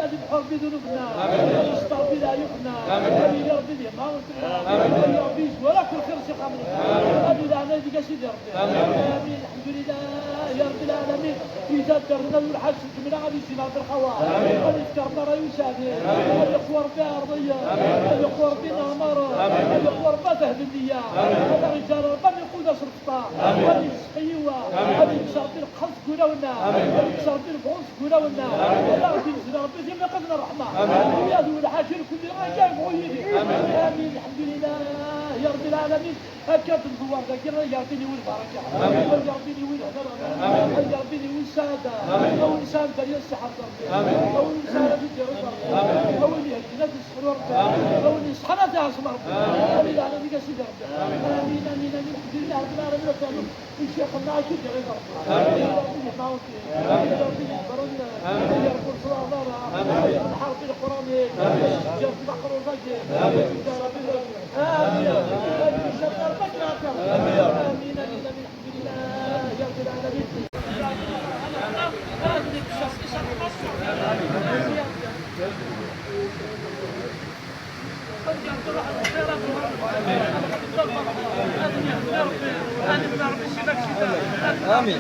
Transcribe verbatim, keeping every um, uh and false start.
Ad yefk Ṛebbi ddunubna, ad yesṭer Ṛebbi leɛyub-nneɣ. Ad yili Ṛebbi d yemma-tneɣ. Ad yili Ṛebbi yezwar akk lxir s ixxamen-nneɣ. Ad yili leɛnaya deg-k a Sidi Ṛebbi. Amin. Lḥemdulillah ya Ṛebbi lɛalamin. Izaddaren-nneɣ ur ḥaǧ Ǧemla ad yezzi Ṛebbi lxawa. Ad yefk Ṛebbi ṛṛay useɛdi. Ad yeqwu Ṛebbi aɛerḍi. Ad yeqwu Ṛebbi leɛmer. Ad yeqwu Ṛebbi afehd nniya. Ad aɣ-yeǧǧ Ṛebbi ad niqu d aṣelfeṭṭa. Ad yesseqi yiwa. Ad yekkes Ṛebbi leqher seg ulawen-nneɣ. Ad yekkes Ṛebbi lebɣeḍ seg ulawen-nneɣ. Ad aɣ-d-inzel Ṛebbi timiqat n ṛṛeḥma. Ad yuli lḥaǧa lkulli akka yebɣu yili. Amin. Lḥemdulillah ya Ṛebbi lɛalamin. Akka d-nḍewwer dagi, ay Ṛebbi niwi lbaraka, ay Ṛebbi niwi lehna, ay Ṛebbi niwi ssaɛda, a win sɛan dderya ṣṣeḥḥa n Ṛebbi, a win sɛan ad iǧǧer Ṛebbi, a win iheggen ad isexru Ṛebbi, a win iṣeḥḥan ad iɛṣem Ṛebbi. Amin, amin, amin, a Sidi Ṛebbi. Amin, amin, amin. Lḥemdulillah Ṛebbi lɛalamin, a Ṛebbi. Ccix-nneɣ ad k-id-iɣiḍ Ṛebbi. Amin. Ay Ṛebbi yehna Ṛebbi, ay Ṛebbi yedbren, ay Ṛebbi ur ttlaɛḍ ara, ay Ṛebbi lḥerb i leqrani, ay Ṛebbi ǧǧer-d taqrurt-agi, ay Ṛebbi. Amin. آمين.